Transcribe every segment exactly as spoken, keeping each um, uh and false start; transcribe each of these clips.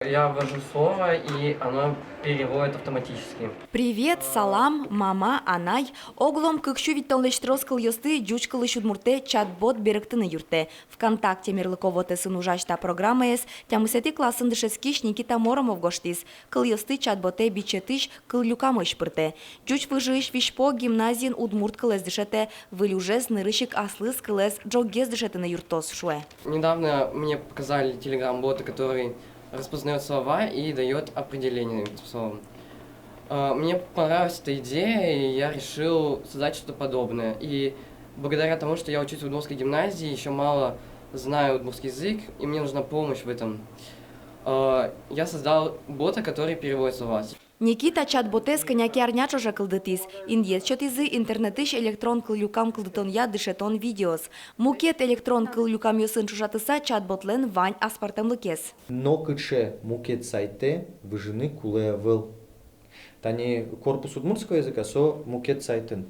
Я ввожу слово, и оно переводит автоматически. Привет, салам, мама, анай. Оглом кык сю витьтонлэсь трос кылъёсты ӟуч кылысь удмуртэ чат-бот берыктыны юрттэ. ВКонтакте мерлыко вотэсын ужась та программаез тямысэтӥ классын дышетскись Никита Моромов гожтӥз. Кылъёсты чат-ботэ бичетысь кыллюкамысь пыртэ. Ӟуч выжыысь визьпог гимназиын удмурт кылэз дышетэ, выль ужез нырысь ик аслыз кылэз ӝоггес дышетыны юрттоз, шуэ. Недавно мне показали Telegram-бота, который распознаёт слова и даёт определение этим словам. А, мне понравилась эта идея, и я решил создать что-то подобное. И благодаря тому, что я учусь в удмуртской гимназии, ещё мало знаю удмуртский язык, и мне нужна помощь в этом. А, я создал бота, который переводит слова. Никита чат-ботэз кӧня ке арня ӵоже кылдытӥз. Инъет сётӥзы интернетысь электрон кыллюкам кылдытонъя дышетон видеоос. Мукет электрон кыллюкамъёсын ӵошатыса, чат-ботлэн вань аспӧртэмлыкез. Нокыӵе мукет сайтэ выжыны кулэ ӧвӧл. Тани корпус удмуртского языка со мукет сайтын.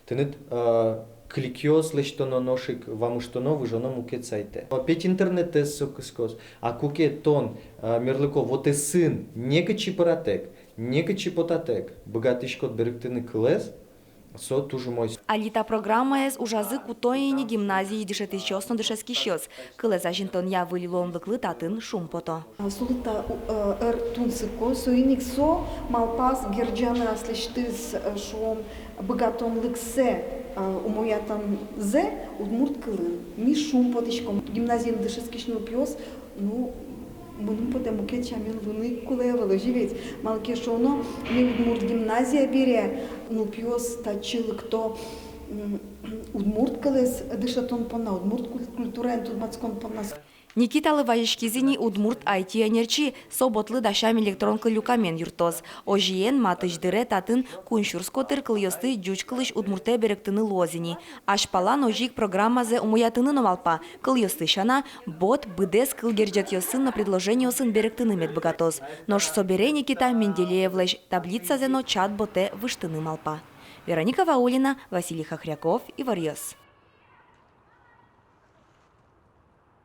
Тыныд, э, кликъёс лэсьтоно, нош ик вамыштоно, выжоно мукет сайтэ. Опять интернетэз со кыскоз. А куке тон, э, мерлыко вотэсын некытчы пыратэк, некытчы потатэк быгатӥськод берыктыны кылэз, со туж умой. Али та программаез ужазы куто ини гимназиысь дышетӥсьёс но дышетскисьёс. Кылэз азинтонъя выль луонлыклы татын шумпото. А, солы та, у, э, ӧр тунсыко, соин ик со малпаз герӟаны аслэсьтыз, э, шуом, быгатонлыксэ, э, умоятонзэ удмурт кылын. Ми шумпотӥськом. Гимназиын дышетскись нылпиос, ну, мыным потэ, мукет сямен луыны кулэ ӧвӧл, озьы ведь. Малы ке шуоно, ми удмурт гимназия бере, нылпиос татчы лыкто, м, удмурт кылэз дышетон понна, удмурт куль-, культураен тодматскон понна. Никиталы вазиськиз ини удмурт айти ӧнерчи, со ботлы дасям электрон кыллюкамен юрттоз. Озьыен, матысь дыре татын куинь сюрс котыр кылъёсты ӟуч кылысь удмуртэ берыктыны луоз ини. Азьпалан озьы ик программазэ умоятыны но малпа. Кылъёсты сяна, бот быдэс кылгерӟетъёсын но предложениосын берыктыны мед быгатоз. Нош собере Никита Менделеевлэсь таблицазэ но чат-ботэ выжтыны малпа. Вероника Ваулина, Василий Хохряков, «Иворъёс».